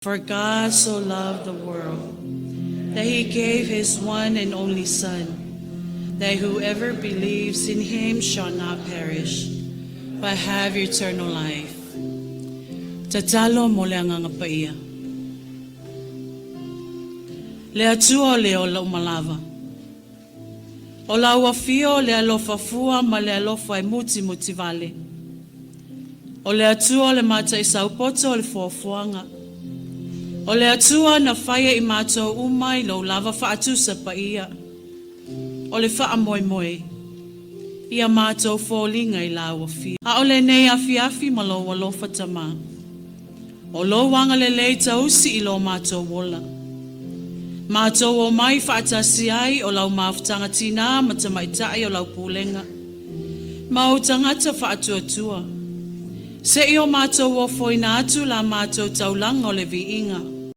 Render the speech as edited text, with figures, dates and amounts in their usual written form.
For God so loved the world that he gave his one and only Son, that whoever believes in him shall not perish, but have eternal life. Tatalo mo le Agaga Paia. Le Atua o le ola uma lava. O lau afio o le alofa fua ma le alofa e mutimutivale. O le Atua o le mataisaupota o le foafoaga. O le Atua na faia i matou uma i lou lava faatusa paia. O le faamoemoe, ia matou foliga i lau afio. A o lenei afiafi ma lou alofa Tama. O lou agalelei tausi i lo matou ola. Matou omai faatasi ai o lau mafutaga tinā ma tamaitai o lau pulega, ma ou tagata faatuatua. Se i o matou ofoina atu la matou taulaga o le viiga.